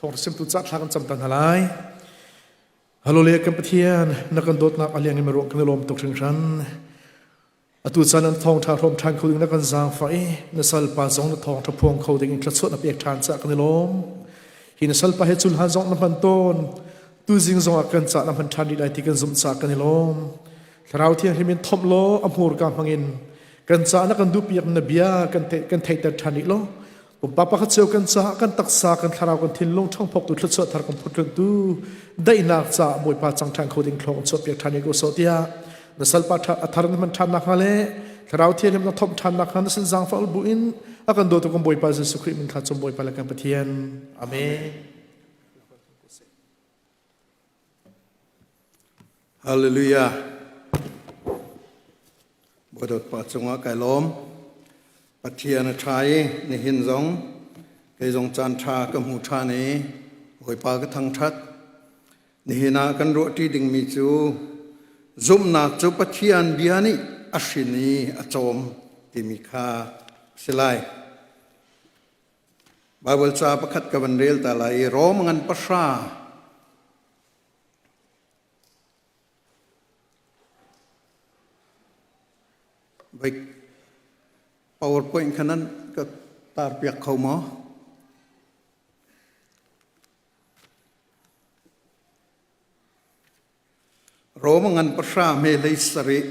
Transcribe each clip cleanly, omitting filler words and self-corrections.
Thawngtha chimtu ca thla kan cam ta hna lai. Hallelujah kan Pathian na kan dawtnak a liang in ruang kan i lawm tuk hringhran. Atu caan an thawngtha hrawm ṭhan kho ding na kan zaangfah i na salpa zong na thawngtha phuang kho ding in thluachuah na pek ṭhan caah kan i lawm. Hi na salpa he culhan zong na hman tawn. Tuzing zong ah kan cah na hman ṭhan rih lai ti kan zumh caah kan i lawm. Thlarau Thianghlim in thomh law a hmurka hmangin kan cah na kan duhpiak na bia kan kan theihter ṭhan rih law pumpak pakhat cio kan caah kan taksa kan thlarau kan thinlung ṭhangphoktu thluachuah thar kan phutlunh tu daihnak caah Bawipa cang ṭhan kho ding thlong chuahpiak ṭhan ko sawh tiah na salpa a thar na hman ṭhan nak hnga le thlarau thianghlim na thomh ṭhan nak hnga na sin zaangfah bu in a kan dawtu kan Bawipa Jesuh Khrih min kha cum Bawipa le kan Pathian Amen. Hallelujah. Bawi pa cungah kai lawm. Pathian a ṭha i nihin zong kei zong caan ṭha ka hmu ṭhan i Bawipa ka thangṭhat. Nihin ah kan ruahṭi dingmi cu zumhnak cu Pathian bia nih a hrin i a cawm timi kha a si lai. Baibal ca pakhat ka van rel ta lai i Rom ngan pahra Vai PowerPoint kha nan ka tar piak kho maw? Rom ngan pahra hme hlei sarih.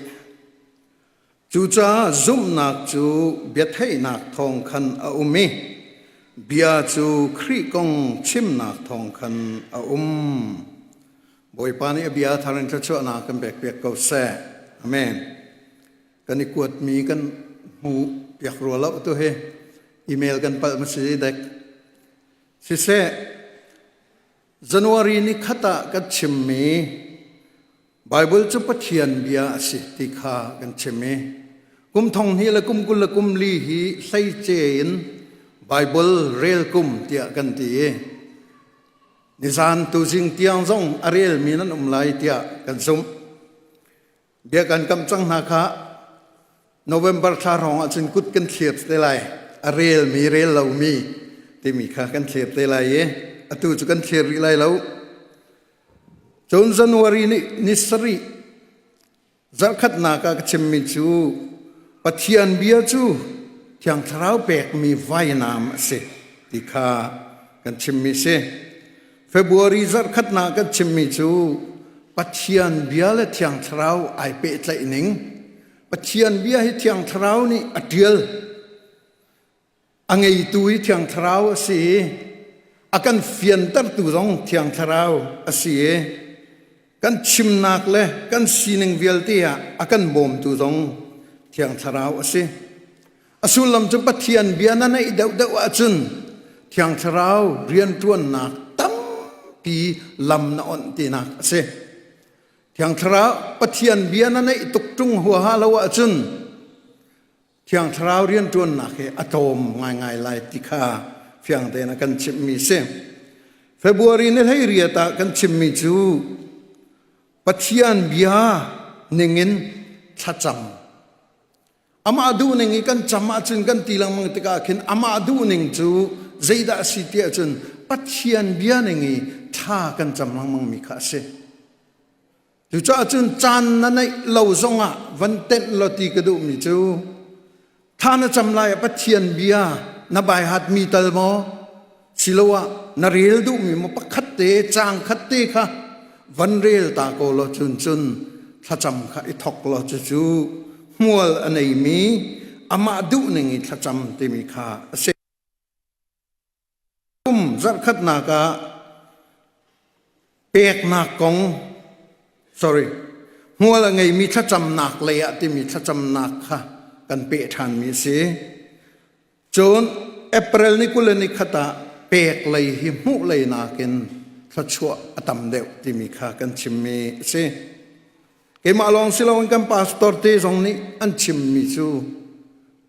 Cucaah zumhnak cu biatheihnak thawng khan a um i bia cu Khrih kong chimnak thawng khan a um. Bawipa nih a bia thar in thluachuahnak kan pekpiak ko seh. Amen. Kan i kuatmi kan hmu piak rua lo tu hi email kan palh ma si dek. Siseh, January ni khat ah kan chimmi Baibal cu Pathian bia a si ti kha kan chim i kum thong hnih le kum 20 le kum li hi hleice in Baibal rel kum tiah kan ti i nizan tuzing tiang zong a relmi nan um lai tiah kan zumh. Bia kan kam cang hna kha November thla hrawng ah cun kut kan thlir te lai. A relmi rel lomi timi kha kan thlir te lai i atu cu kan thlir rih lai lo. Cun January ni ni sarih zarhkhatnak ah ka chimmi cu Pathian bia cu Thiang Thlarau pekmi vainam a si ti kha kan chimmi si. February zarhkhatnak kan chimmi cu Pathian bia le Thiang Thlarau ai pehtlaih ning. Pathian bia hi Thiang Thlarau nih a ṭial. A ngeitu hi Thiang Thlarau a si i a kan fiantertu zong Thiang Thlarau a si i kan chimnak le kan sining vialte ah a kan bawmtu zong Thiang Thlarau a si. A sullam cu Pathian bia na neih deuhdeuh ahcun Thiang Thlarau rianṭuannak tampi lam na onh tinak a si. Thiang Thlarau Pathian bia na neih tuk ṭung huaha lo ahcun Thiang Thlarau rianṭuannak hi a tlawm ngaingai lai ti kha fiang tein a kan chimhmi si. February ni 18 ah kan chimmi cu Pathian bia ningin thlacam Amah duhning i kan cam ahcun kan ti lengmang tikah khin amah duhning cu zeidah a si ti ahcun Pathian bia ning i thla kan cam lengmang mi kha a si. Cucaah cun caan na neih lo zongah van tenh law ti ka duhmi cu thla na cam lai ah Pathian bia na baihat mi tal maw siloah na rel duhmi maw pakhat te caang khat te kha van rel ta ko law cun cun thlacam kha i thok law cucu hmual a neimi amah duhning i thlacam timi kha a si. Kum zarhkhatnak ah peknak kong sorry hmual a ngeimi thlacamnak lei ah timi thlacamnak kha kan peh ṭhanmi a si. Cun April ni 20 le ni khat ah pek lei hi hmuh lei nakin thluachuah a tam deuh timi kha kan chimmi a si. Keimah lawng si loin kan pastor te zong nih an chimmi cu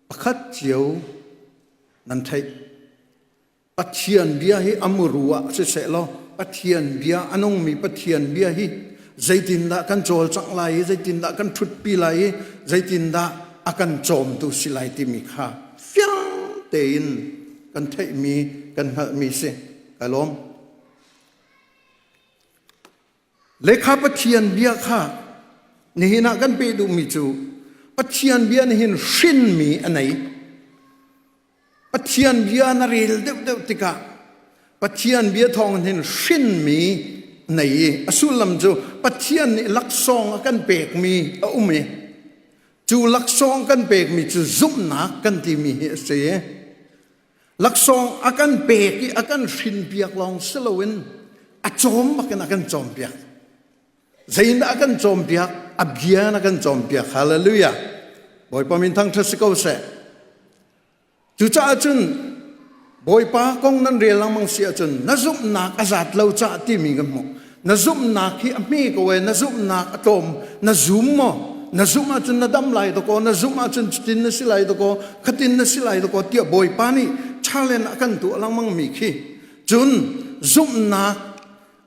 pakhat cio nan theih. Pathian bia hi a muru ah siseh law Pathian bia a nungmi Pathian bia hi zeitindah kan cawlcangh lai i zeitindah kan ṭhutpi lai i zeitindah a kan cawmtu si lai timi kha fiang tein kan theihmi kan hngalhmi si. Kai lawm. Lekha Pathian bia kha nihin ah kan peh duhmi cu Pathian bia nihin hrinmi a nei. Pathian bia na rel deuhdeuh tikah Pathian bia thawng hin hrinmi nei i a sullam cu Pathian nih laksawng a kan pekmi a um i cu laksawng kan pekmi cu zumhnak kan timi hi a si. Laksawng a kan pek i a kan hrinpiak lawng si loin a cawm bakin a kan cawmpiak. Zeidah a kan cawmpiak? A bia na kan cawmpiak. Hallelujah. Bawipa min thangṭhat si ko seh. Cucaah cun Bawipa kong nan rel lengmang si ahcun na zumhnak a zat lo cah timi kan hmuh. Na zumhnak hi a hme ko e, na zumhnak a tlawm, na zum maw? Na zumh ahcun na dam lai dakaw, na zumh ahcun cutin na si lai dakaw, khatin na si lai dakaw tiah Bawipa nih challenge a kan tuah lengmang mi khi. Cun zumhnak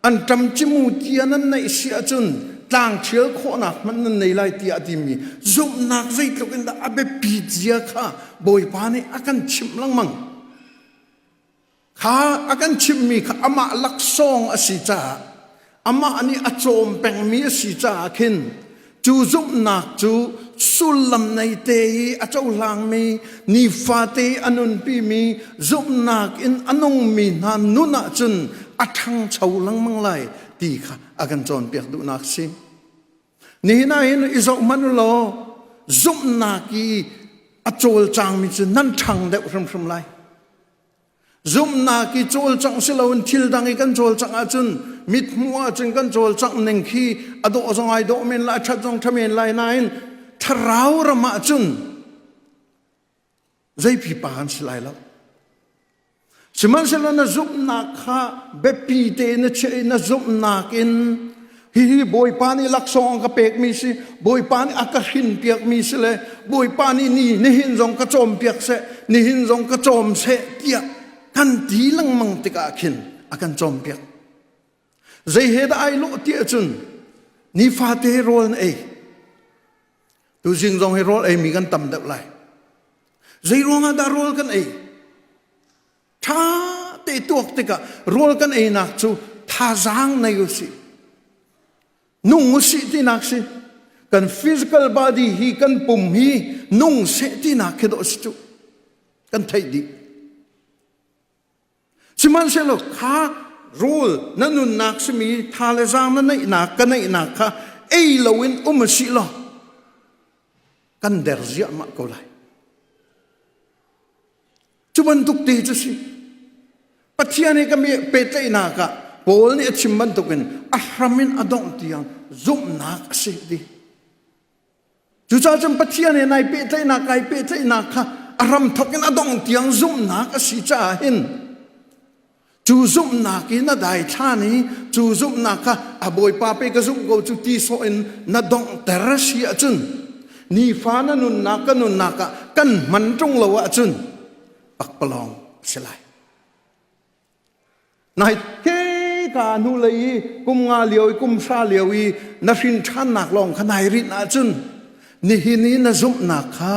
an ṭam cimu tia nan neih si ahcun tlang ṭhial khawhnak hmanh nan nei lai tiah a timi zumhnak zeitluk in dah a biapit zia kha Bawipa nih a kan chimh lengmang. Kha a kan chimhmi kha amah laksawng a si caah amah nih a cawm pengmi a si caah khin Cu zumhnak cu sullam nei te i a cohlangmi, nifate a nunpimi zumhnak in a nungmi hna nun ahcun a ṭhangcho lengmang lai ti kha a kan cawnpiak duhnak a si. Nihin ah hin i zoh hmanh u law zumhnak i a cawlcangmi cu nan ṭhang deuh hrimhrim lai. Zumhnak i cawlcangh si loin thil dang i kan cawlcangh ahcun mithmuh ahcun kan cawlcangh ning khi a dawh zong ai dawh men lai, a ṭhat zong ṭha men lai nain thlarau ram ahcun zei pipa an si lai lo. Sihmanhsehlaw na zumhnak kha biapi tein na chiah i na zumhnak in Hihi Bawipa nih laksawng a ka pekmi si, Bawipa nih a ka hrinpiakmi si le Bawipa nih ni nihin zong ka cawmpiak seh, nihin zong ka cawm seh tiah kan ti lengmang tikah khin a kan cawmpiak. Zei he dah ai lawh ti ahcun nifate rawl na ei. Tuzing zong hi rawl eimi kan tam deuh lai. Zei ruangah dah rawl kan ei? Ṭha te tuak tikah rawl kan einak cu thazaang nei usih. Nung usih tinak si. Kan physical body hi kan pum hi nung seh tinak khi dawh si cu. Kan theih dih. Sihmanhsehlaw kha rawl na nunnak simi tha le zaang na neihnak ka neihnak kha ei loin um usih law kan der ziahmah ko lai. Cu bantuk te cu si. Pathian he kan pehtlaihnak ah Paul nih a chim bantukin a hram in a dongh tiang zumhnak a si ti. Cucaah cun Pathian he nai pehtlaihnak kai pehtlaihnak kha a hram thawk in a dongh tiang zumhnak a si caah hin cu zumhnak in a daithlan i cu zumhnak kha a Bawipa pe ka zumh ko cu ti sawh in na donghter si ahcun nifa na nunnak ka nunnak ah kan hman ṭung lo ahcun pakpalawng a si lai. Nai ke ka hnu lei i kum nga lio i kum hra lio i na hrin ṭhannak lawng kha nai rinh ahcun nihin i na zumhnak kha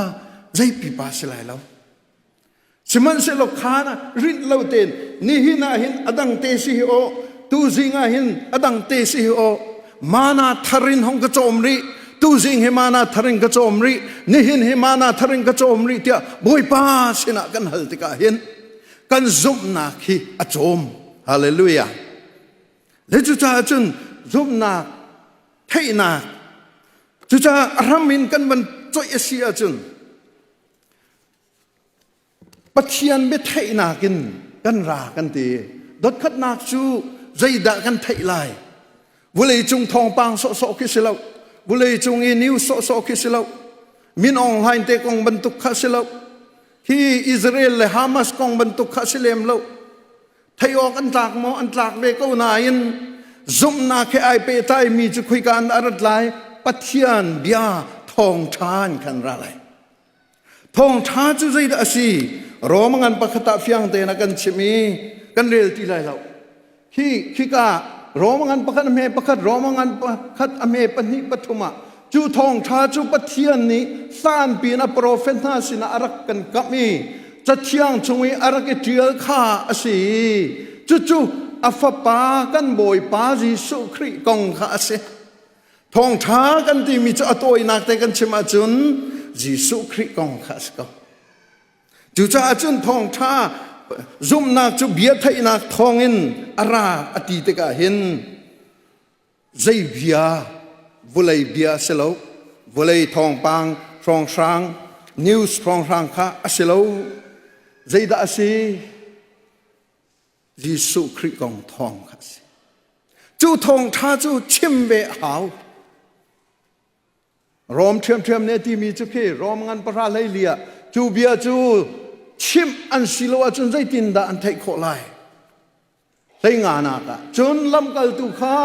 zei pipa si lai lo. Sihmanhsehlaw khaan ah rinh lo tein nihin ah hin a dang te si hi aw, tuzing ah hin a dang te si hi aw, mana thar in hong ka cawm rih, tuzing hi mana thar in ka cawm rih, nihin hi mana thar in ka cawm rih tiah Bawipa sinah kan hal tikah hin kan zumhnak hi a cawm. Hallelujah. Le cucaah cun zumhnak, theihnak, cucaah a hram in kan van coih a si ahcun Pathian biatheihnak in kan ra kan ti. Dotkhatnak cu zeidah kan theih lai? Vawleicung thawngpang sawhsawh khi si lo. Vawleicung i news sawhsawh khi si lo. Min Aung Hlaing te kong bantuk kha si lo. Hi Israel le Hamas kong bantuk kha si lem lo. Theih awk an tlak maw? An tlak ve ko nain zumhnak he ai pehtlaimi cu khuika an a rat lai? Pathian bia thawngṭha in khan ra lai. Thawngṭha cu zeidah a si? Rom ngan pakhat ah fiang tein a kan chimh i kan rel ti lai lo. Khi khika Rom ngan pakhat a hme pakhat, Rom ngan pakhat a hme pahnih pathum ah cu thawngṭha cu Pathian nih hlanpi in a profet hna sinah a rak kan kamh i Cathiang chung i a rak i ṭial kha a si. Cucu a Fapa kan Bawipa Jesuh Khrih kong kha a si. Thawngṭha kan timi cu a tawinak te kan chim ahcun Jesuh Khrih kong kha a si ko. Cucaah cun thawngṭha zumhnak cu bia theihnak thawngin a ra a ti tikah hin zei bia vulei bia si lo vulei thawngpang hrawnghrang news hrawnghrang kha a si lo zeidah a si Jesuh Khrih kong thawng kha a si cu thawngṭha cu chim ve a hau Rom ṭhiamṭhiam nih a timi cu khi Rom ngan pahra hleili ah cu bia cu chimh an si lo ahcun zeitindah an theih khawh lai hleinganak ah cun lamkaltu kha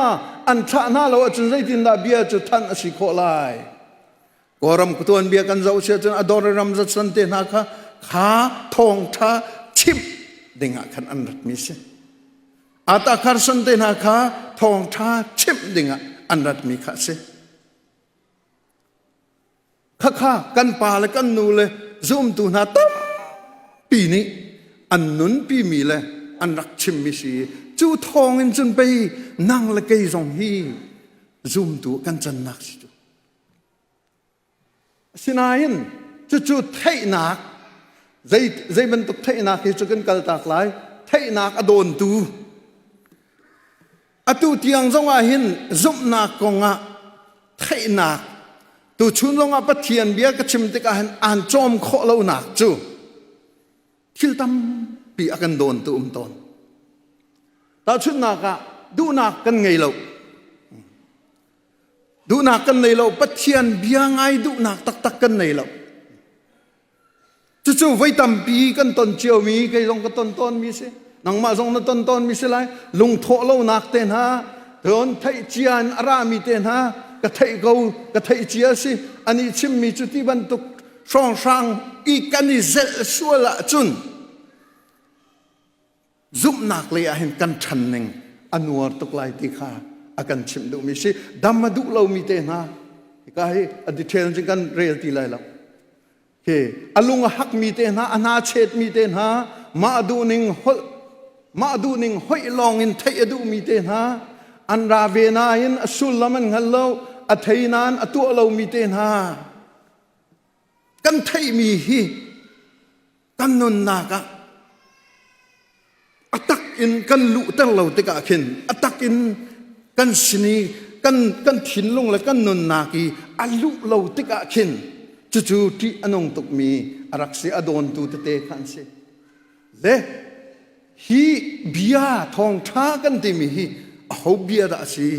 an thlah hna lo ahcun zeitindah bia cu thanh a si khawh lai Kawlram tuanbia kan zoh si ahcun ador ram zatsan te hna kha kha thawngṭha chimh dingah khan an ratmi si Ata Carson te hna kha thawngṭha chimh dingah an ratmi kha a si Khakha kan pa le kan nu le zumtu hna tampi nih an nunpimi le an rak chimmi si cu thawng in cun pei nang le kei zong hi zumtu kan cannak si cu. Asinain cucu theihnak zei zei bantuk theihnak hi cu kan kaltak lai theihnak a dawntu Atu tiang zongah hin zumhnak kongah theihnak tuchun zongah Pathian bia ka chim tikah hin aan cawm khawh lonak cu thil tampi a kan dawntu um tawn. Tahchunhnak ah duhnak kan ngei lo. Duhnak kan nei lo. Pathian bia ngai duhnak taktak kan nei lo. Cucu voi tampi kan ton ciomi, kei zong ka ton tawnmi si. Nangmah zong na ton tawnmi si lai. Lungthawh lonak te hna, cun theih cia in a rami te hna, ka theih ko, ka theih cia si. Ani chimmi cu ti bantuk hrawnghrang i kan i zelh sual ahcun zumhnak lei ah hin kan ṭhan ning a nuar tuk lai ti kha a kan chimh duhmi si dam a duh lomi te hna hika hi a detail cun kan rel ti lai lo hi a lung a hakmi te hna a hna chetmi te hna mah duhning holh mah duhning hoih lawng in theih a duhmi te hna an ra ve nain a sullam an hngal lo a thei nain a tuah lomi te hna kan theihmi hi kan nunnak ah a tak in kan luhter lo tikah khin a tak in kan sin i kan kan thinlung le kan nunnak i a luh lo tikah khin cucu ṭih a nung tukmi a rak si a dawntu tete kha an si le hi bia thawngṭha kan timi hi aho bia dah a si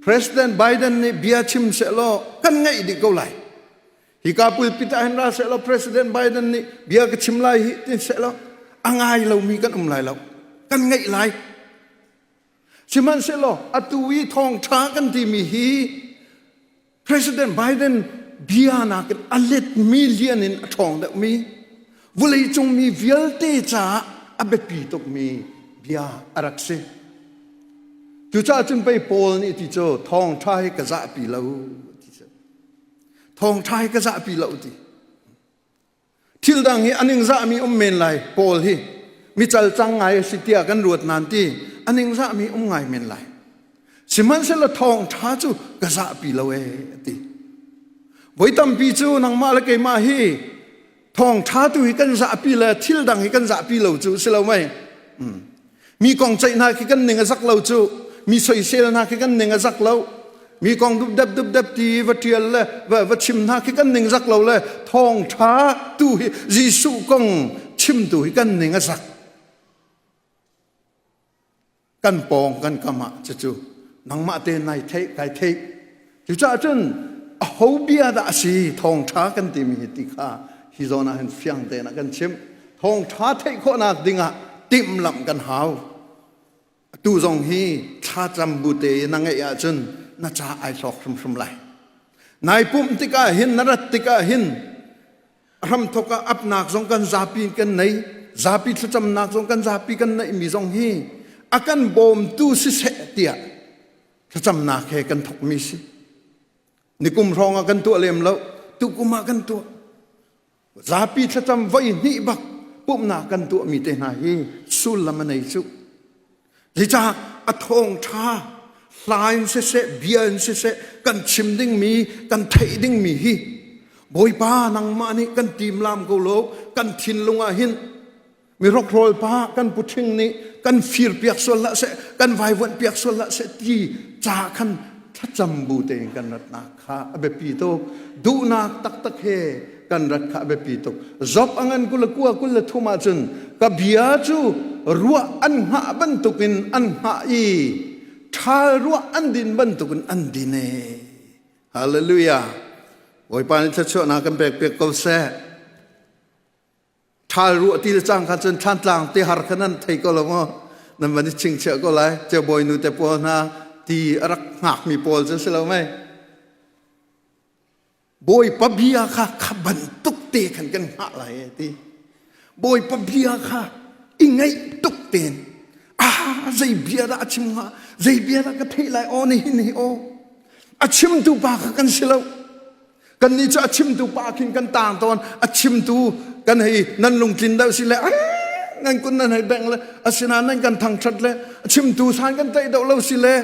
President Biden nih bia chim sehlaw kan ngaih dih ko lai Hika pulpit ah hin ra sehlaw President Biden nih bia ka chim lai hi ti sehlaw a ngai lomi kan um lai lo. Kan ngaih lai. Sihmanhsehlaw atu i thawngṭha kan timi hi President Biden bia nakin a let million in a ṭhawng deuhmi vawleicung mi vialte caah a biapi tukmi bia a rak si. Cucaah cun pei Paul nih ti cu thawngṭha hi ka zahpi lo ti si. Thawngṭha hi ka zahpi lo ti. Thil dang hi a ningzahmi um men lai Paul hi mi calcang ngai a si tiah kan ruat nan ti a ningzahmi um ngai men lai. Sihmanhsehlaw thawngṭha cu ka zahpi lo ee a ti. Voi tampi cu nangmah le keimah hi thawngṭha tu hi kan zahpi le thil dang hi kan zahpi lo cu si lo mei. Mi kong ceih hna khi kan ning a zak lo cu. Mi soisel hna khi kan ning a zak lo. Mi kong dupdep dupdep ti va ṭial le va, va chim hna khi kan ning zak lo le thawngṭha tu hi Jesuh kong chim tu hi kan ning a zak. Kan pawng kan kam ah cucu nangmah te nai theih kai theih. Cucaah cun aho bia dah a si thawngṭha kan timi hi ti kha hi zawn ah hin fiang tein a kan chimh. Thawngṭha theih khawhnak dingah timhlamh kan hau. Atu zong hi thlacam bu te na ngeih ahcun na ca ai hlawk hrimhrim lai. Nai pumh tikah hin na rat tikah hin hramthok ah apnak zong kan zapi kan nei zapi thlacamnak zong kan zapi kan neihmi zong hi a kan bawmtu siseh tiah thlacamnak he kan thokmi si. Nikum hrawng ah kan tuah lem lo, tukum ah kan tuah. Zapi thlacam voi hnih bak pumhnak kan tuahmi te hna hi sullam a nei cu. Zeicah a thawngṭha hla in siseh, bia in siseh, kan chim dingmi, kan theih dingmi hi Bawipa nangmah nih kan timlam ko lo, kan thinlung ah hin mi rokhrawl pa kan puṭhing nih kan fir piak sual hlah seh, kan vaivuanh piak sual hlah seh ti ca khan thlacam bu tein kan ratnak kha a biapi tuk. Duhnak taktak he kan rat kha a biapi tuk. Job a ngan 29 23 ahcun ka bia cu ruah an hngah bantukin an hngah i ṭhal ruah an din bantukin an din e. Hallelujah. Bawipa nih thluachuahnak kan pek piak ko seh. Ṭhal ruah ti le cang kha cun thlantlang te har kha nan thei ko lo maw? Nan van i chingchiah ko lai. Ceubawi nu te pawl hna ti a rak hngakmi pawl cu si lo mei? Bawipa bia kha kha bantuk te khan kan hngah lai e ti. Bawipa bia kha i ngaih tuk tein ah zei bia dah a chim hnga zei bia dah ka theih lai aw nihin hi aw a chimtu pa kha kan si lo kannih cu a chimtu pa khin kan tang tawn a chimtu kan hei nan lungtlin deuh si le nan kun nan hei beng le asinain nan kan thangṭhat le a chimtu san kan tlaih deuh lo si le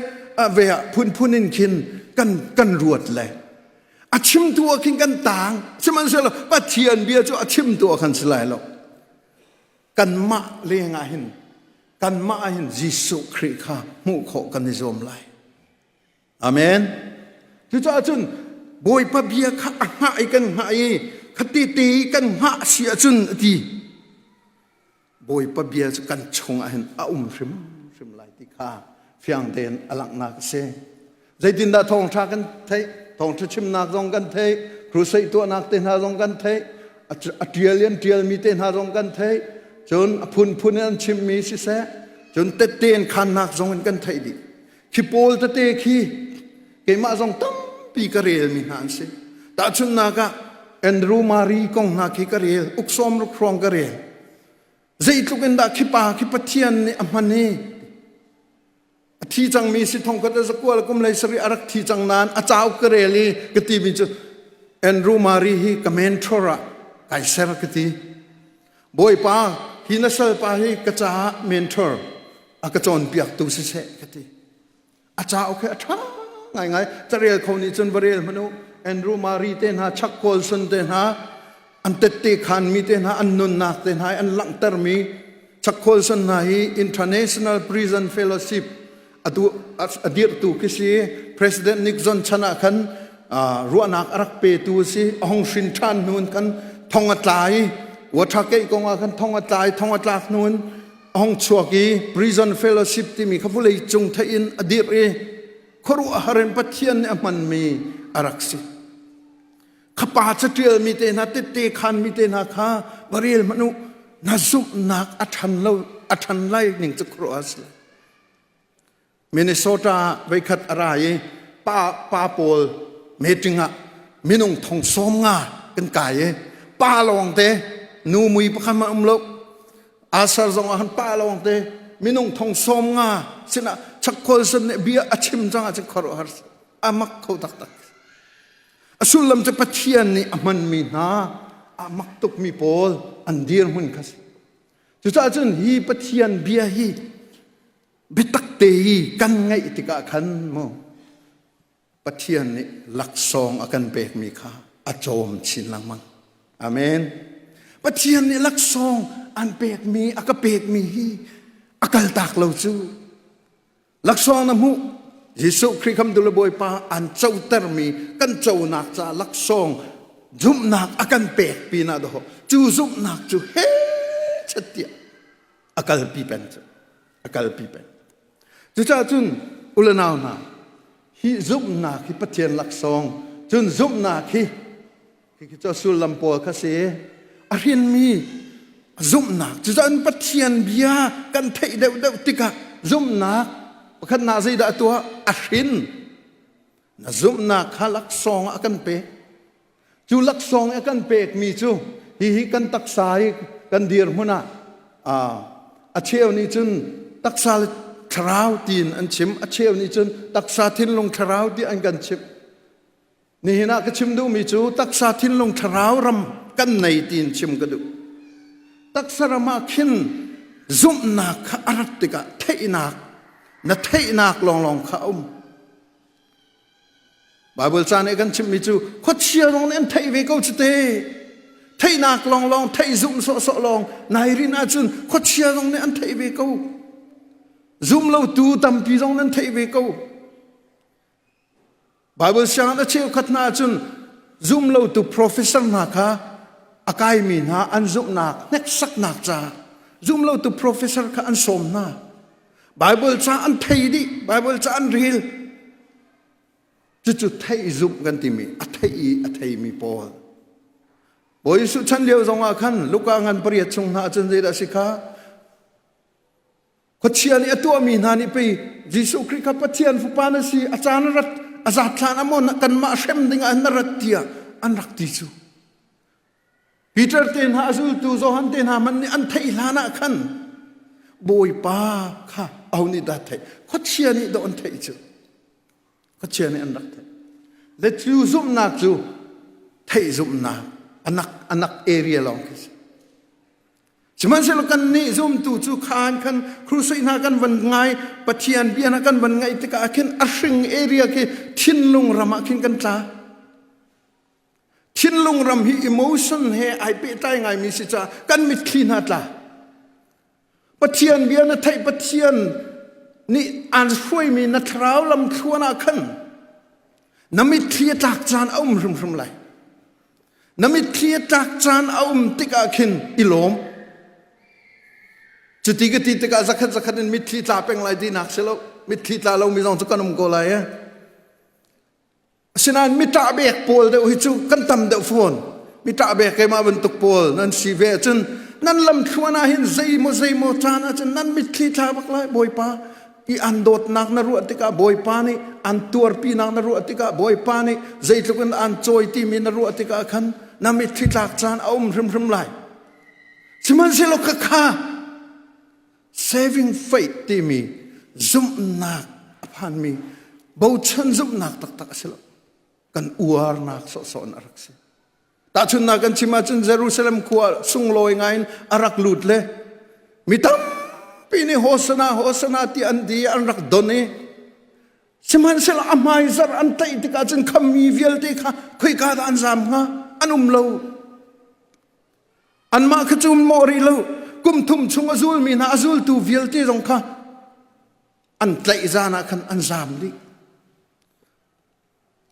ve ah phunphun in khin kan kan ruat le a chimtu ah khin kan tang sihmanhsehlaw Pathian bia cu a chimtu ah khan si lai lo kanmah lengah hin kanmah ah hin Jesuh Khrih kha hmuh khawh kan i zuam lai Amen. Cucaah cun Bawipa bia kha a hngah i kan hngah i khati te i kan hngah si ahcun a ti. Bawipa bia cu kan chungah hin a um hrimhrim lai ti kha fiang tein a langhnak a si. Zeitindah thawngṭha kan theih? Thawngṭha chimnak zong kan theih, crusade tuahnak te hna zong kan theih, a ṭial in ṭialmi te hna zong kan theih, cun a phunphun in an chimmi siseh, cun tette in khannak zong in kan theih dih. Khi pawl tete khi keimah zong tampi ka relmi hna an si. Tahchunhnak ah Andrew Murray kong hna khi ka rel, uk 60 hrawng ka rel. Zeitluk in dah khi pa khi Pathian nih a hman i a thi cangmi si thongkhat le zakua le kum lei sarih a rak thi cang nain a cauk ka rel i ka timi cu Andrew Murray hi ka mentor ah kai ser ka ti. Bawipa, hi na salpa hi ka caah mentor a ka cawnpiaktu siseh ka ti. A cauk hi a ṭha ngaingai. Carel kho nih cun va rel hmanh u. Andrew Murray te hna, Chuck Colson te hna, an tette khanmi te hna, an nunnak te hna an langhtermi Chuck Colson hna hi International Prison Fellowship atu a dirhtu khi si. President Nixon chan ah khan ruahnak a rak petu a si. A hung hrin ṭhan hnu in khan thong a tla i Watergate kong ah khan thong a tla i thong a tlak hnu in a hung chuak i Prison Fellowship timi kha vawlei cung theih in a dirh i khuaruahhar in Pathian nih a hmanmi a rak si. Khapa caṭialmi te hna tette khanmi te hna kha va rel hmanh u na zumhnak a ṭhan lo a ṭhan lai ning cu khuaruah a si lai. Minnesota ah voikhat a ra i pa pa pawl meeting ah minung thong 50 kan kai i pa lawng te nu mui pakhat hmanh um lo asar zong ah han pa lawng te minung thong 50 sinah Chuck Colson nih bia a chim cang ah cun khuaruahhar a mak kho taktak a sullam cu Pathian nih a hmanmi hna a mak tukmi pawl an dirhmun kha si cucaah cun hi Pathian bia hi biatak te i kan ngaih tikah khan mu Pathian nih laksawng a kan pekmi kha a cawm chin lengmang. Amen. Pathian nih laksawng an pekmi a ka pekmi hi a kaltak lo cu. Laksawng na hmuh Jesuh Khrih khamtu le Bawipa an cotermi kan conak ca laksawng zumhnak a kan pek pinah dawh cu zumhnak cu he chat tiah a kalpi peng cu a kalpi peng cucaah cun ulenau hna hi zumhnak hi Pathian laksawng cun zumhnak hi khi cu sullam pawl kha si a hrinmi zumhnak cucaah Pathian bia kan theih deuhdeuh tikah zumhnak pakhatnak zeidah a tuah a hrin na zumhnak kha laksawng ah a kan pek Cu laksawng a kan pekmi cu hihi kan taksa i kan dirhmun ah a cheu nih cun taksa le thlarau tiin an chim a cheu nih cun taksa thinlung thlarau ti an kan chimh nihin ah ka chim duhmi cu taksa thinlung thlarau ram kan nei tiin chim ka duh taksa ram ah khin zumhnak kha a rat tikah theihnak. Na theihnak lawnglawng kha a um. Bible ca nih kan chimmi cu khuachia zong nih an theih ve ko cu te. Theihnak lawnglawng, theih zumh sawhsawh lawng nai rin ahcun khuachia zong nih an theih ve ko. Zum lotu tampi zong nan theih ve ko. Bible sianginn a cheukhat hna ahcun zum lotu professor hna kha a kaimi hna an zumhnak hneksaknak ca zum lotu professor kha an sawm hna. Bible ca an thei dih, Bible ca an rel. Cucu theih zumh kan timi a theih i a theimi pawl. Bawi Jesuh chan lio zongah khan Luka ngan pariat chung hna ahcun zeidah a si kha? Khuachia nih a tuahmi hna nih pei Jesuh Khrih kha Pathian Fapa na si, a caan a rat, a zat hlan ah maw kanmah hrem ding ah na rat tiah an rak ti cu. Peter te hna a zultu Johan te hna hmanh nih an theih hlan ah khan Bawipa kha aho nih dah theih? Khuachia nih dawh an theih cu. Khuachia nih an rak theih. Le cu zumhnak cu theih zumhnak anak anak area lawng khi si. Sihmanhsehlaw kannih zumtu cu khan khan crusade hna kan van ngai Pathian bia hna kan van ngaih tikah khin a hring area khi thinlung ram ah khin kan tla. Thinlung ram hi emotion he ai pehtlai ngaimi si caah kan mitthli hna tla. Pathian bia na theih Pathian nih aan hruaimi na thlarau lam thluan ah khan na mitthli a tlak caan a um hrimhrim lai. Na mitthli a tlak caan a um tikah khin i lawm. Cuti ka ti tikah zakhat zakhat in mitthli tla peng lai tinak si lo. Mitthli tla lomi zong cu kan um ko lai e. Asinain miṭah bek pawl deuh hi cu kan tam deuh fawn. Miṭah bek keimah bantuk pawl nan si ve ahcun nan lamthluan ah hin zeimaw zeimaw caan ahcun nan mitthli tla bak lai Bawipa i an dawtnak na ruah tikah Bawipa nih an tuarpinak na ruah tikah Bawipa nih zeitluk in an cawi timi na ruah tikah khan na mitthli tlak caan a um hrimhrim lai. Sihmanhsehlaw khakha saving faith timi zumhnak a phanmi bochan zumhnak taktak a si lo. Kan uarnak sawhsawh in a rak si. Tahchunhnak kan chim ahcun Jerusalem khua sunglawi ngaiin a rak lut le mi tampi nih Hosana Hosana ti an di an rak don i sihmanhsehlaw a hmaizarh an tlaih tikah cun khammi vialte kha khoika dah an zaam hnga an um lo anmah kha cu mawh rih lo kum thum chung a zulmi hna a zultu vialte zong kha an tlaih zan ah khan an zaam dih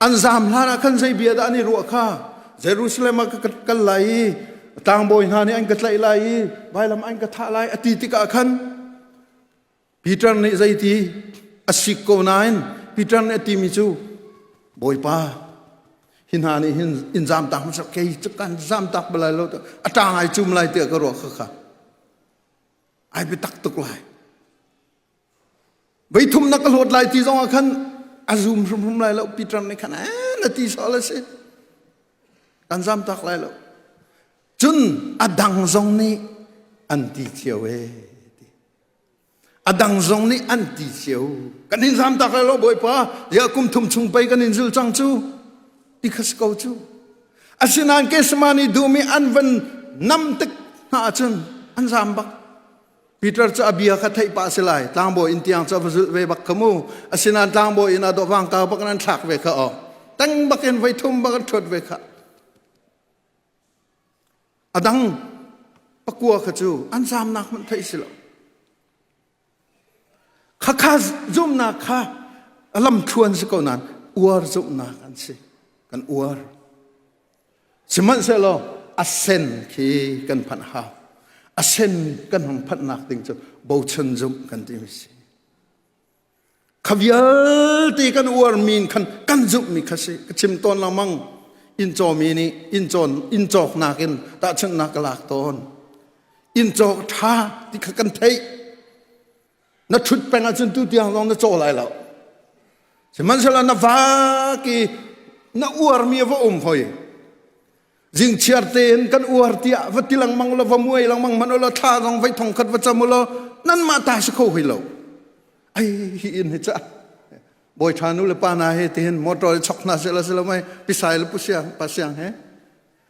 An zaam hlan ah khan zei bia dah an i ruah kha Jerusalem ah ka kal lai i tlangbawi hna nih an ka tlaih lai i vailam an ka thah lai a ti tikah khan Peter nih zeiti a sik ko nain Peter nih a timi cu Bawipa hi hna nih hin in zaam tak hmasa kei cu kan zaam tak balai lo a ṭang ai cum lai tiah ka ruah kha kha ai biatak tuk lai Voithum na ka hlawt lai ti zong ah khan a zum hrimhrim lai lo Peter nih khan eh na ti sual a si kan zam tak lai lo cun a dang zong nih an ti cio e a dang zong nih an ti cio kan in zam tak lai lo bawipa ya kum thum chung pei kan in zul cang cu ti kha si ko cu asinain Gethsemane dum i an van nam tik hna ahcun an zam bak Peter cu a bia kha theih pah si lai tlangbawi inn tiang cu a va zulh ve bak kha mu asinain tlangbawi inn ah dawhvang kau bak in an thlak ve kha aw teng bak in voi thum bak an ṭhuat ve kha a dang pakua kha cu an zamnak hmanh theih si lo khakha zumnak kha a lamthluan si ko nain uar zumhnak an si kan uar Sihmanhsehlaw a sen khi kan phanh hau. A sen kan hung phanhnak ding cu bochan zumh kan timi si. Kha vialte kan uarmi in khan kan zumhmi kha si. Ka chim tawn lengmang. Inn cawmi nih inn cawn inn cawknak in tahchunhnak ka lak tawn. Inn cawk ṭha ti kha kan theih. Na ṭhut peng ahcun tu tiang zong na caw lai lo. Sihmanhsehlaw na vak i na uarmi a va um hoi. Zingchiar tein kan uar tiah va ti lengmang law va muai lengmang hmanh ulaw thla zong voi thong khat va cam ulaw nanmah ta si kho hoi lo. Ai hi inn hi ca bawi ṭha nu le pa na he tihin motor i chok hna seh la si lo mei pisai le pu siang pa siang he.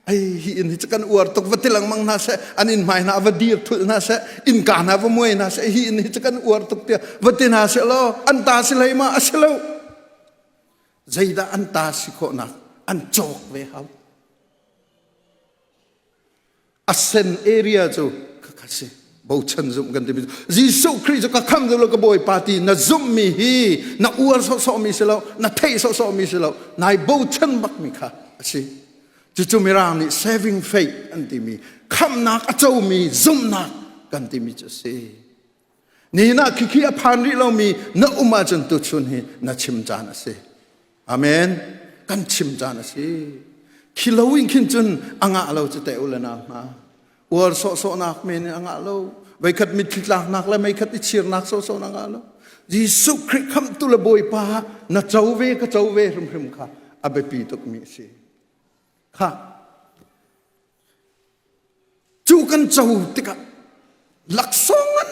Ai hi inn hi cu kan uar tuk va ti lengmang hna seh, an inn hmai hna va dir thulh hna seh, innka hna va muai hna seh, hi inn hi cu kan uar tuk tiah va ti hna seh law an ta si hlei ma a si lo. Zeidah an ta si khawhnak an cawk ve hau. A sen area cu khakha si bochan zumh kan timi Jesuh Khrih cu ka kham lo ka bawipa ti na zumhmi hi na uar sawhsawhmi si lo na theih sawhsawhmi si lo nai bochan bakmi kha a si. Cucu Mirang nih saving faith an timi khamhnak a comi zumhnak kan timi cu a si. Nihin ah khikhi a phan rih lomi na um ahcun tuchun hi na chim caan a si. Amen. Kan chim caan a si. Khi lo in khin cun a ngah lo cu te u le nau hna. Uar sawhsawhnak men in a ngah lo. Veikhat mitthli tlaknak le meikhat i chirnak sawhsawh na ngah lo. Jesuh Khrih khamhtu le Bawipa na co ve ka co ve hrimhrim kha a biapi tukmi a si. Kha cu kan co tikah laksawng ngan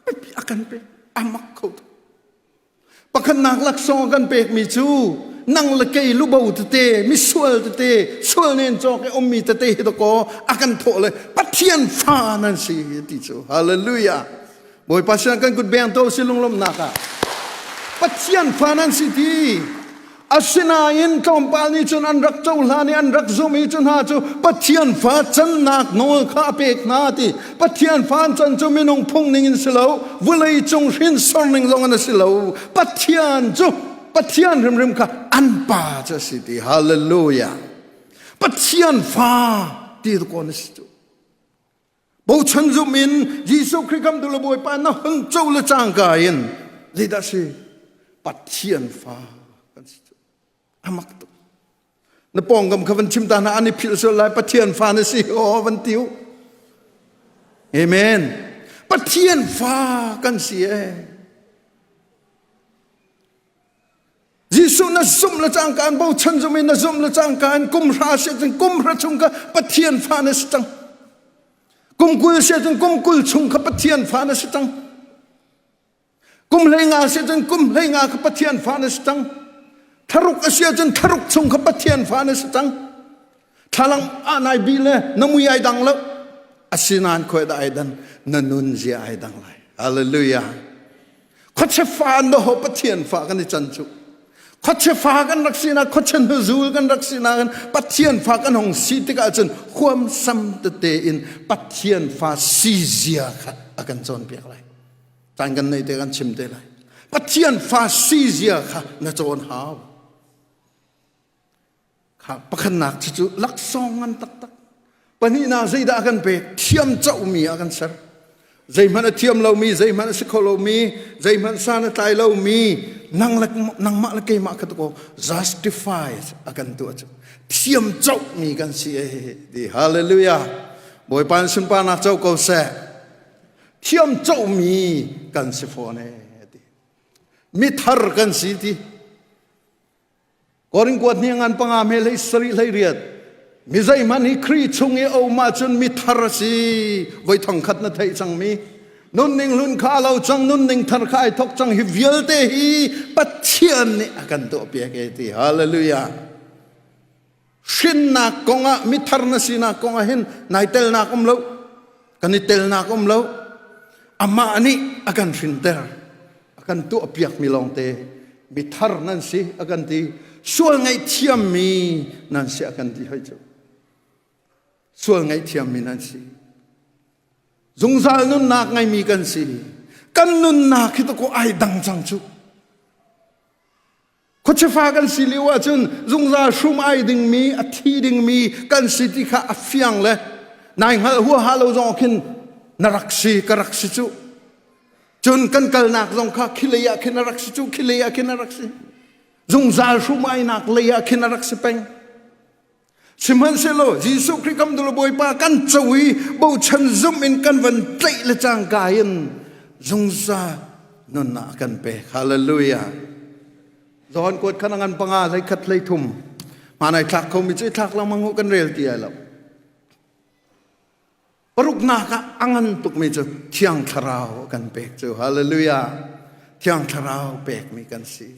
pipi a kan pek a mak kho tuk. Pakhatnak laksawng a kan pekmi cu nang le kei lubo tete misual tete sual nen cawk i ummi tete hi dakaw a kan thawh le Pathian fa nan si ti cu hallelujah Bawipa sinah kan kut beng to si lunglawmhnak ah Pathian fa nan si ti asinain tlawmpal nih cun an rak cohlan i an rak zumh i cu hna cu Pathian fa cannak nawl kha a pek hna ti Pathian fa an can cu minung phung ning in si lo vulei cung hrinsor ning zong in a si lo Pathian cu Pathian hrimhrim kha an pa cu a si ti hallelujah Pathian fa ti ko na si cu Bochan zum in Jesuh Khrih kam le Bawipa na hun co le cangka in zeidah si Pathian fa kan si cu amak tuk na pawngkam kha van chim ta hna an i philh sual lai Pathian fa na si aw van tiu Amen Pathian fa kan si e Jesuh na zumh le cangka in bochan zum in na zumh le cangka in kum hra si cun kum hra chung kha Pathian fa na si cang. Kum 20 si cun kum 20 chung kha Pathian fa na si cang. Kum 15 si cun kum 15 kha Pathian fa na si cang. Thlaruk a si ahcun thlaruk chung kha Pathian fa na si cang. Thlalang ah nai bi le na mui ai dang lo. Asinain khoi dah ai dan na nun zia ai dang lai. Hallelujah. Khuachia fa an ho Pathian fa kan i can cu. Khuachia fa kan rak sinak, khuachia hnuzul kan rak sinak in Pathian fa kan hong si tikah cun huamsam tete in Pathian fa si zia kha a kan cawnpiak lai. Caan kan nei te kan chim te lai. Pathian fa si zia kha na cawn hau. Kha pakhatnak cu laksawng ngan taktak. Pahnihnak zeidah a kan pek? Thiam cohmi a kan ser. Zeihmanh a thiam lomi, zeihmanh a si kho lomi, zeihmanh san a tlai lomi, nang le nangmah le keimah kha ko justify a kan tuah cu. Thiam cohmi kan si e ti hallelujah. Bawipa in sunparnak co ko seh. Thiam cohmi kan si fawn e ti. Mithar kan si ti. Korin kuat ni ngan panga me hlei sarih hlei riat mi zeihmanh hi Khrih chung i a um ahcun mi thar a si voi thong khat na theih cangmi nunning hlun kha a lo cang nunning thar kha ai thok cang hi vialte hi Pathian nih a kan tuahpiak e ti hallelujah hrinnak kongah mithar na sinak kongah hin nai telnak um lo kan i telnak um lo amah nih a kan hrinter a kan tuahpiakmi lawngte mithar nan si a kan ti sual ngaihthiammi nan si a kan ti hoi cu sual ngaihthiammi nan si zungzal nunnak ngeimi kan si kan nunnak hi to ai dang cang cu Khuachifa kan si lio ahcun zungzal hrum ai dingmi, a thi dingmi kan si ti kha a fiang le nai hngalh huaha lo zong khin na rak si ka rak si cu. Cun kan kalnak zong kha khi lei ah khin a rak si cu, khi lei ah khin a rak si. Zungzal hrum ainak lei ah khin a rak si peng. Sihmanhsehlaw Jesuh Khrih kam dul Bawipa kan co i bochan zumh in kan van tlaih le cangka in zungzal nunnak a kan pek. Hallelujah. John kuat khan ngan panga hlei khat hlei thum. Hmanai thlak khomi cu i thlak lengmang u kan rel ti ai lo. Paruknak ah a ngan tukmi cu Thiang Thlarau a kan pek cu. Hallelujah. Thiang Thlarau pekmi kan si.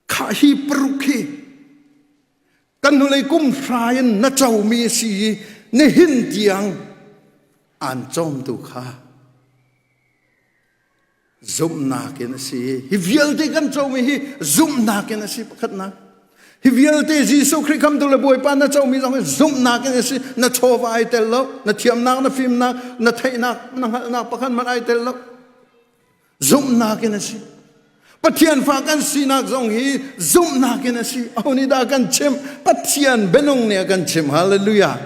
Khah hi paruk hi. Kan hnulei kum hra in na comi a si i nihin tiang aan cawmtu kha zumhnak in a si. Hi vialte kan comi hi zumhnak in a si pakhatnak. Hi vialte Jesuh Khrih khamtu le Bawipa na comi zong hi zumhnak in a si. Na chawva ai tel lo, na thiamnak, na fimnak, na theihnak, na hngalhnak pakhat hmanh ai tel lo. Zumhnak in a si. Pathian fa kan sinak zong hi zumhnak in a si. Aho nih dah kan chim? Pathian bianung nih a kan chim. Hallelujah.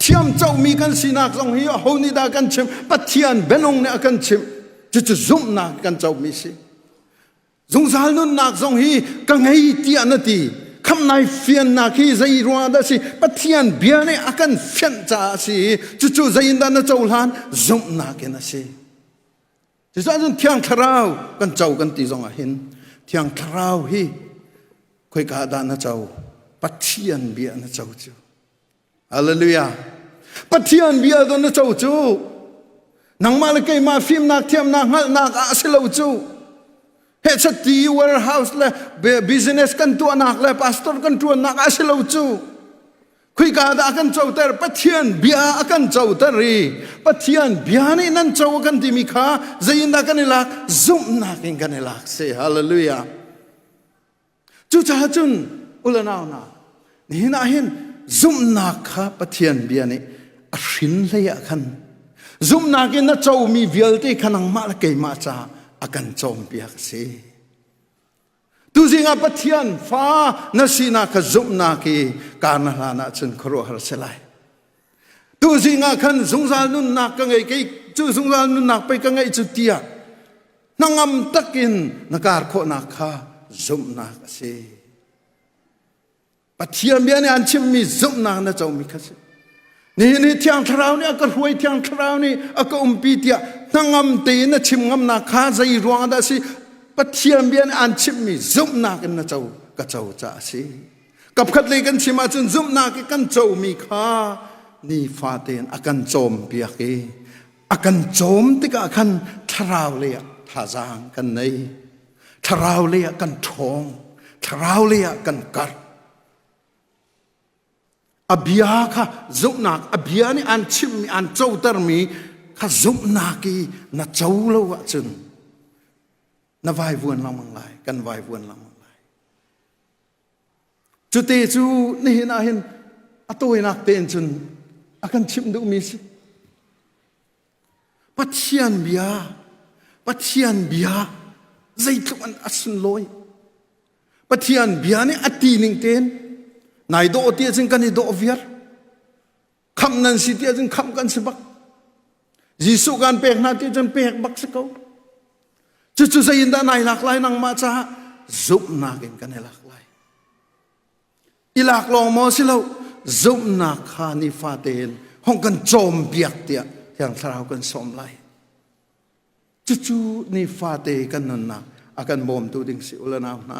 Thiam comi kan sinak zong hi aho nih dah kan chim? Pathian bianung nih a kan chim. Cucu zumhnak kan comi si. Zungzal nunnak zong hi ka ngei tiah na ti. Khamnai fiannak hi zei ruangah dah si? Pathian bia nih a kan fianh caah a si. Cucu zei in dah na cohlan? Zumhnak in a si. Cucaah cun Thiang Thlarau kan co kan ti zongah hin Thiang Thlarau hi khoika dah na co? Pathian bia na co cu. Hallelujah. Pathian bia do na co cu. Nangmah le keimah fimnak thiamnak hngalhnak ah a si lo cu. Hehchat ti warehouse le business kan tuahnak le pastor kan tuannak ah a si lo cu. Khika dah a kan coter? Pathian bia a kan coter i Pathian bia nih nan co a kan timi kha zei in dah kan i lak? Zumhnak in kan i lak si. Hallelujah. Cucaah cun ulanau hna, nihin ah hin zumhnak kha Pathian bia nih a hrin hlei ah khan zumhnak in na comi vialte kha nangmah le keimah caah a kan cawmpiak a si. Tuzing ah Pathian fa na sinak kha zumhnak i kar na hlan ahcun khuaruahhar si lai. Tuzing ah khan zungzal nunnak ka ngei kei cu zungzal nunnak pei ka ngeih cu tiah hnangam takin na kar khawhnak kha zumhnak a si. Pathian bia nih an chimmi zumhnak na comi kha si. Nihin hi Thiang Thlarau nih a ka hruai, Thiang Thlarau nih a ka umpi tiah hnangam tein na chim ngamnak kha zei ruang dah si? Pathian bia nih an chimmi zumhnak in na co ka co caah a si. Kapkhat lei kan chim ahcun zumhnak i kan comi kha nifa tein a kan cawmpiak i a kan cawm tikah khan thlarau lei ah thazaang kan nei. Thlarau lei ah kan ṭhawng. Thlarau lei ah kan karh. A bia kha zumhnak, a bia nih aan chimhmi, aan cotermi kha zumhnak i na co lo ahcun na vaivuan lengmang lai, kan vaivuan lengmang lai. Cute cu nihin ah hin a tawinak tein cun a kan chimh duhmi si. Pathian bia, Pathian bia zeitluk an a sunlawi. Pathian bia nih a ti ning tein nai dawh ti ahcun kan i dawh viar. Khamh nan si ti ahcun khamh kan si bak. Jesuh kan pek hna ti ahcun pek bak si ko. Cucu zei in dah nai lak lai nangmah caah zumhnak in kan i lak lai. I lak lawng maw si lo zumhnak kha nifate in hong kan cawmpiak tiah Thiang Thlarau kan sawm lai. Cucu nifate kan nunnak a kan bawmtu ding si u le nau hna.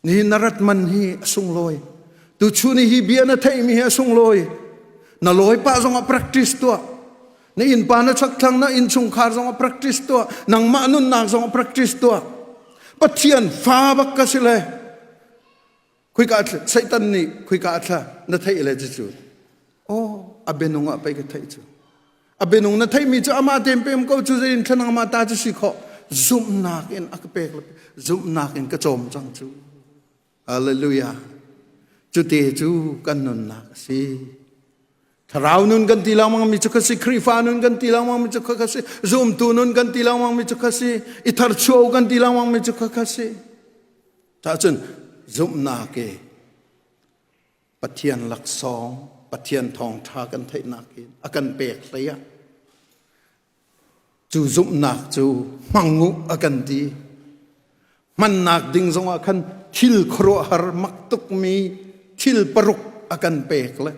Nihin na rat man hi a sunglawi. Tuchun hi bia na theihmi hi a sunglawi. Na lawi pah zongah practice tuah. Na innpa na chakthlang na innchungkhar zongah practice tuah. Nangmah nunnak zongah practice tuah. Pathian fa bak ka si le Khuika Satan nih khuika a thla na theih le cucu oh a bianung ah pei ka theih cu a bianung na theihmi cu amah tein pem ko cu zeiin thla nangmah ta cu si khawh zumhnak in a ka pek le zumhnak in ka cawm cang cu hallelujah cute cu kan nunnak a si Thlarau nun kan ti lengmang mi cu kha si, Khrihfa nun kan ti lengmang mi cu kha kha si, zumtu nun kan ti lengmang mi cu kha si, i tharchuah kan ti lengmang mi cu kha kha si. Cahcun zumhnak i Pathian laksawng, Pathian thawngṭha kan theihnak in a kan pek hlei ah cu zumhnak cu hmang u a kan ti. Hmannak ding zongah khan thil khuaruahhar mak tukmi thil paruk a kan pek le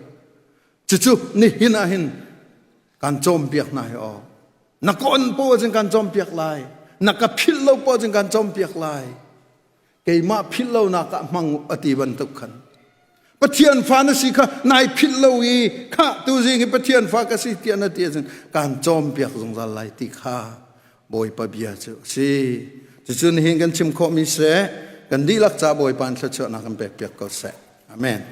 cucu nihin ah hin kan cawmpiak hna hi aw. Na ka on poah cun kan cawmpiak lai. Na ka philh lo poah cun kan cawmpiak lai. Keimah philh lonak ah hmang a ti bantuk khan. Pathian fa na si kha nai philh lo i kha tuzing hi Pathian fa ka si tiah na ti ahcun kan cawmpiak zungzal lai ti kha Bawipa bia cu a si. Cucu nihin kan chim khawhmi seh kan dihlak ca Bawipa in thluachuahnak kan pekpiak ko seh. Amen.